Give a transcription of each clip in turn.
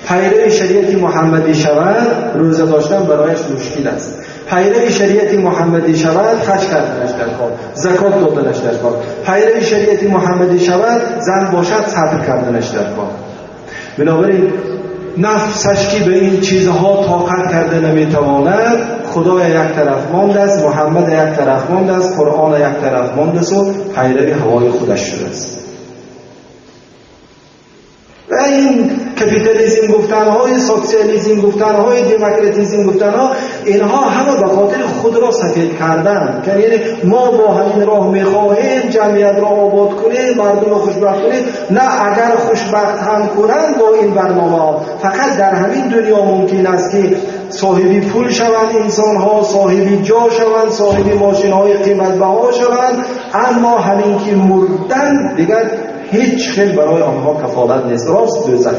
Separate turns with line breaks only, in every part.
پیرو شریعت محمدی شود روزه داشتن برایش مشکل است. پیرو شریعت محمدی شود خرج کردنش در کار، زکات دادنش در کار. پیرو شریعت محمدی شود زن باشد صبر کردنش در کار. بنابراین نفسش که به این چیزها طاقت کرده نمیتواند، خدای یک طرف مانده است، محمد یک طرف مانده است، قرآن یک طرف مانده است و پیرو هوای خودش شده است. و این کپیتالیسم گفتنهای، سوسیالیسم گفتنهای، دموکراتیسم گفتنها، اینها همه به خاطر خود را سفید کردن، که یعنی ما با همین راه میخواهیم جمعیت را آباد کنیم، مردم را خوشبخت کنیم. نه، اگر خوشبخت هم کنند با این برنامه ها فقط در همین دنیا ممکن است که صاحبی پول شوند انسان ها، صاحبی جا شوند، صاحبی ماشین های قیمت بها شوند، اما همین که مردن دیگر هیچ خیلی برای آنها کفالت نیست. راست دوزخ،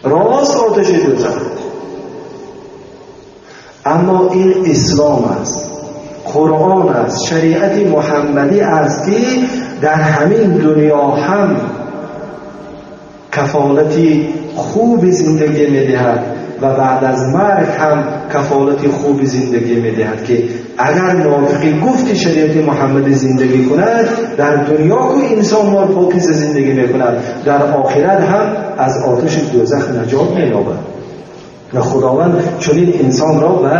راست آتش دوزخ. اما این اسلام است، قرآن است، شریعت محمدی است که در همین دنیا هم کفالتی خوب زندگی میدهد و بعد از مرگ هم کفالت خوب زندگی میدهد که اگر موافقی گفت شریعت محمد زندگی کند، در دنیا که انسان مال پاکیزه زندگی میکند، در آخرت هم از آتش دوزخ نجات مییابد و خداوند چنین انسان را به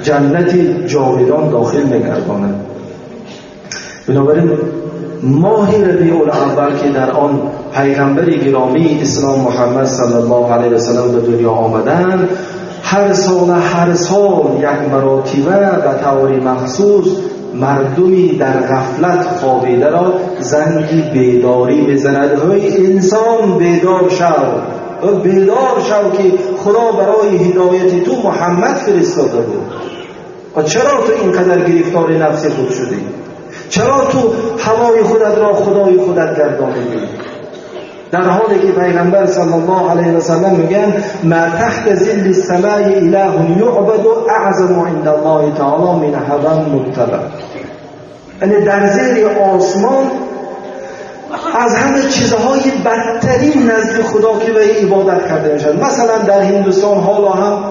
جنت جاودان داخل میگرداند. بنابراین ماه ربیع الاول که در آن پیغمبر گرامی اسلام محمد صلی الله علیه و سلم به دنیا آمدند، هر سال یک مراتبه به طور مخصوص مردمی در غفلت خوابیده را زنگ بیداری میزند. ای انسان بیدار شو، بیدار شو که خدا برای هدایت تو محمد فرستاده بود. و چرا تو اینقدر گرفتار نفس خود شدی؟ چرا تو هوای خودت را خدای خودت گردانیدی؟ در حالی که پیغمبر صلی الله علیه و سلم میگن ما تحت ظل السماء اله یعبد اعظم عند الله تعالی من هوى متبع. یعنی در زیر آسمان از همه چیزهای بدترین نزد خدا که به عبادت کرده میشن، مثلا در هندوستان حالا هم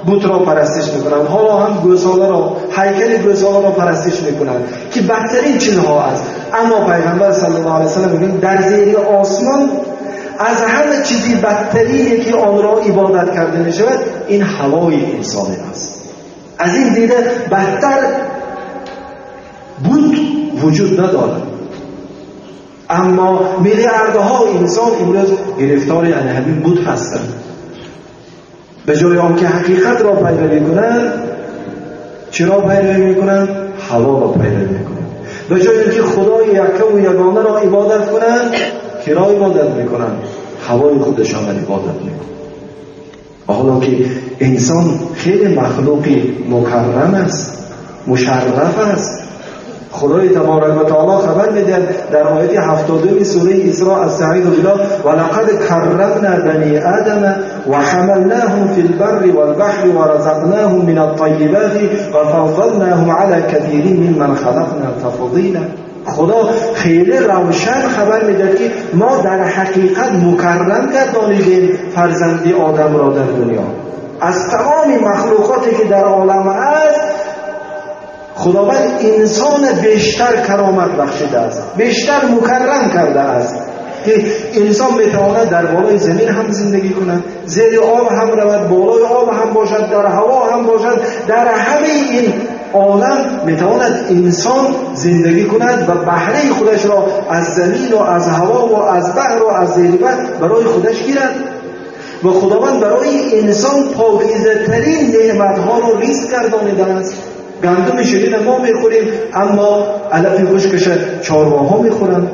بت را پرستش میکنن، حالا هم گوساله را، هیکل گوساله را پرستش میکنن که بدترین چیزها است. اما پیغمبر صلی الله علیه و سلم میگه در زیر آسمان از همه چیزی بدترینی که آن را عبادت کرده میشود این هوای انسانی است. از این دیده بدتر بود وجود ندارد. اما میلیاردها انسان امروز گرفتار همین بود هستند. به جای آنکه حقیقت را پیروی کنند، چرا پیروی میکنند؟ هوا را پیروی میکنند. به جای اینکه خدای یکه و یگانه را عبادت کنند، کی را عبادت میکنند؟ هوای خودشان را عبادت میکنند. حالا که انسان خیلی مخلوقی مکرم است، مشرف است، خدای تبارک و تعالی خبر میدهد در آیت 72 سوره اسراء استعیذ بالله ولقد کرمنا بنی آدم وحملناهم فی البر والبحر ورزقناهم من الطیبات وفضلناهم على كثیر ممن خلقنا تفضیلا. خدا خیلی روشن خبر میدهد که ما در حقیقت مکرم گردانیدیم فرزندی آدم را در دنیا. از تمام مخلوقاتی که در عالم است خداوند انسان بیشتر کرامت بخشیده است، بیشتر مکرم کرده است که انسان میتواند در بالای زمین هم زندگی کند، زیر آب هم رود، بالای آب هم باشد، در هوا هم باشد، در همه این عالم میتواند انسان زندگی کند و بهره خودش را از زمین و از هوا و از بحر و از زیر بحر برای خودش گیرد. و خداوند برای انسان پاکیزه ترین نعمتها را ریز گردانیده است. گندم شیرین ما میخوریم اما علف خشکش چارواها میخورند،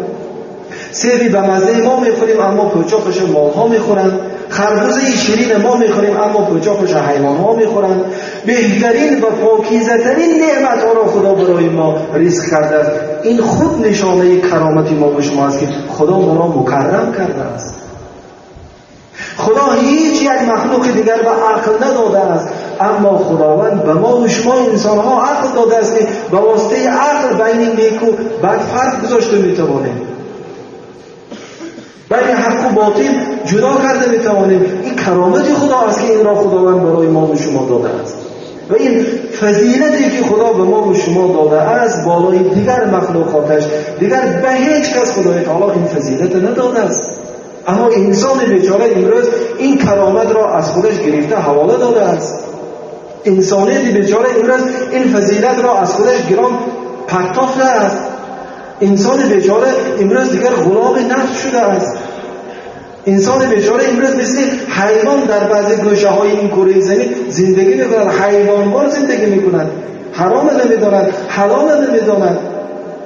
سیبی به مزه ما میخوریم اما پوچاقش مالها میخورند، خربوزه شیرین ما میخوریم اما پوچاقش حیوانها میخورند. بهترین و پاکیزه ترین نعمت ها را خدا برای ما رزق کرده است. این خود نشانه کرامت ما و شما است که خدا ما را مکرم کرده است. خدا هیچ یک مخلوق دیگر به عقل نداده است، اما خداوند به ما و شما انسان ها عقل داده است که به واسطه عقل بین نیک و بد فرق گذاشته میتوانیم. بین حق و باطل جدا کرده میتوانیم. این کرامت خدا است که این را خداوند برای ما و شما داده است و این فضیلتی که خدا به ما و شما داده است بالای دیگر مخلوقاتش، دیگر به هیچ کس خدای تعالی این فضیلت نداده است. اما انسان بیچاره امروز این کرامت را از خودش گرفته حواله داده است. انسانیت بیچاره امروز این فضیلت را از خودش گران پرتافته است. انسان بیچاره امروز دیگر غلام نفس شده است. انسان بیچاره امروز مثل حیوان در بعضی گوشه های این کره زمین زندگی میکند، حیوانوار زندگی میکند، حرام نمیداند، حلال نمیداند،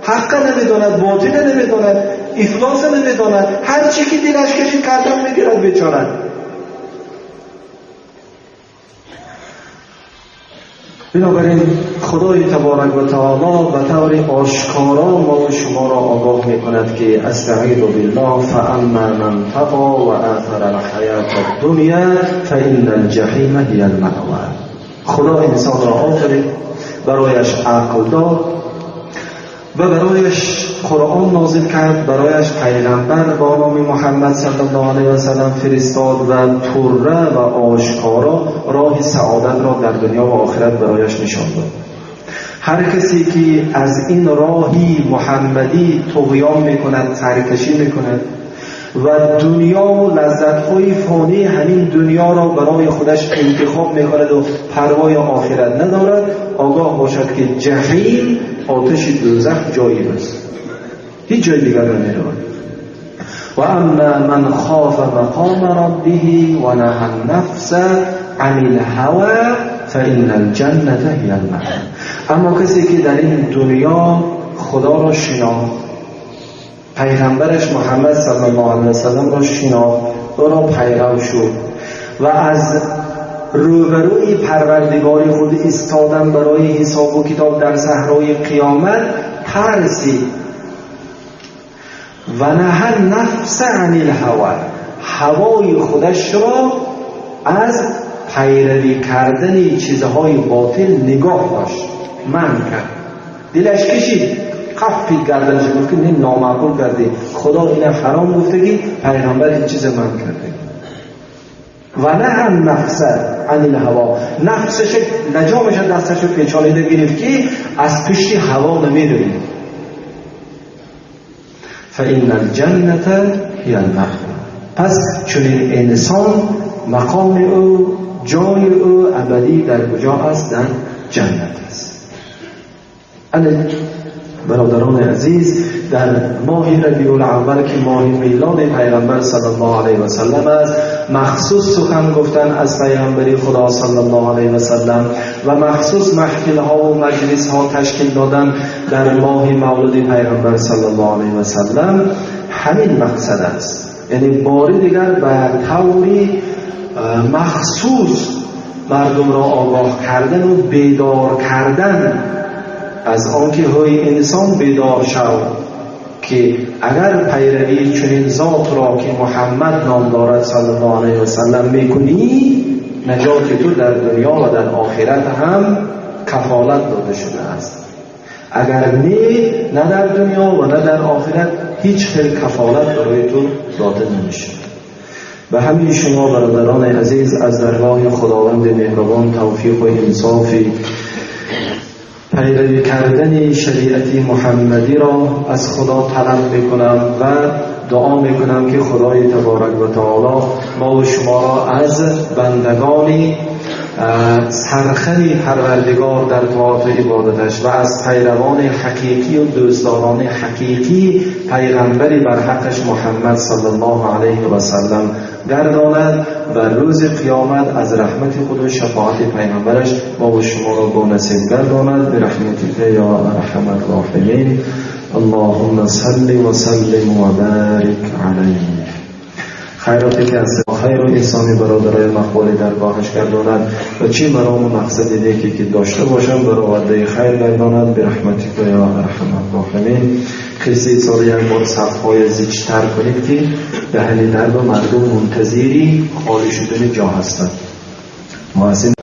حق نمیداند، باطل نمیداند، افلاس نمیداند، هر چی که دلش کشید کردن میگیرد بیچاره. بنابراین خدای تبارک و تعالی به طور آشکارا ما و شما را آگاه میکند که استعیذ بالله فاما من طغی و آثر الحیاة الدنیا فان الجحیم هی المأوی. خدا انسان را آفرید، برایش عقل داد و برایش قرآن نازل کرد، برایش پیغمبر با نام محمد صلی الله علیه و سلم فرستاد و طره و آشکارا راه سعادت را در دنیا و آخرت برایش نشان داد. هر کسی که از این راهی محمدی طغیان میکند، سرکشی میکند و دنیا و لذت‌های فانی همین دنیا را برای خودش انتخاب میکند و پروای آخرت ندارد، آگاه باشد که جحیم، آتش دوزخ جایی است، هیچ جای دیگر نمی‌رود. و اما من خاف مقام ربه و نهى النفس عن الهوى فإن الجنة هي المأوى. اما کسی که در این دنیا خدا را شناخت، پیغمبرش محمد صلی الله علیه و سلم را شناخت، او را پیرو شد و از روبروی پروردگار خود ایستادن برای حساب و کتاب در صحرای قیامت ترسید و نهى النفس عن الهوى، هوای خودش را از پیروی کردن چیزهای باطل نگاه داشت، منع کرد، دلش کشید، قفید گردنش، گفت که این نامعقول کردی، خدا اینه حرام گفتگی، پیغمبر این چیز منع کرده. و نه هم نفس عن الهوا، نفسش لجامش دستش پیچانیده گرفت که از پشت هوا نمی‌روید. فإن الجنة هي المأوى. پس چنین انسان مقام او، جای او ابدی در کجا است؟ در جنت است. برادران عزیز، در ماه ربیع الاول که ماه میلاد پیغمبر صلی الله علیه و سلم است، مخصوص سخن گفتن از پیغمبری خدا صلی الله علیه و سلم و مخصوص محفل ها و مجلس ها تشکیل دادن در ماه مولد پیغمبر صلی الله علیه و سلم همین مقصد است. یعنی باری دیگر به طوری مخصوص مردم را آگاه کردن و بیدار کردن از آنکه های انسان بیدار شو که اگر پیروی چنین ذات را که محمد نام دارد صلی الله علیه و سلم میکنی، نجات تو در دنیا و در آخرت هم کفالت داده شده است. اگر نه در دنیا و نه در آخرت هیچ خیل کفالت برای تو داده نمیشه. و همین شما برادران عزیز از درگاه خداوند مهربان توفیق و انصافی پیروی کردن شریعت محمدی را از خدا طلب میکنم و دعا میکنم که خدای تبارک و تعالی ما و شما را از بندگان سرخنی پروردگار در طاعت عبادتش و از پیروان حقیقی و دوستداران حقیقی پیغمبری بر حقش محمد صلی الله علیه و سلم گرداند و روز قیامت از رحمت خود و شفاعت پیغمبرش ما و شما را با نصیب گرداند. به رحمتک یا ارحم الراحمین. اللهم صل و سلم و بارک علیه. خیراتی که از خیر و احسانی برادرای مقبول درگاهش گرداند و چی مرام و مقصد نیکی که داشته باشم برآورده خیر گرداند. به رحمتک یا ارحم الراحمین. خیلی سال یک بار صف‌های زیچتر کنید که دهن درب مردم منتظری خالی شدن جا هستند.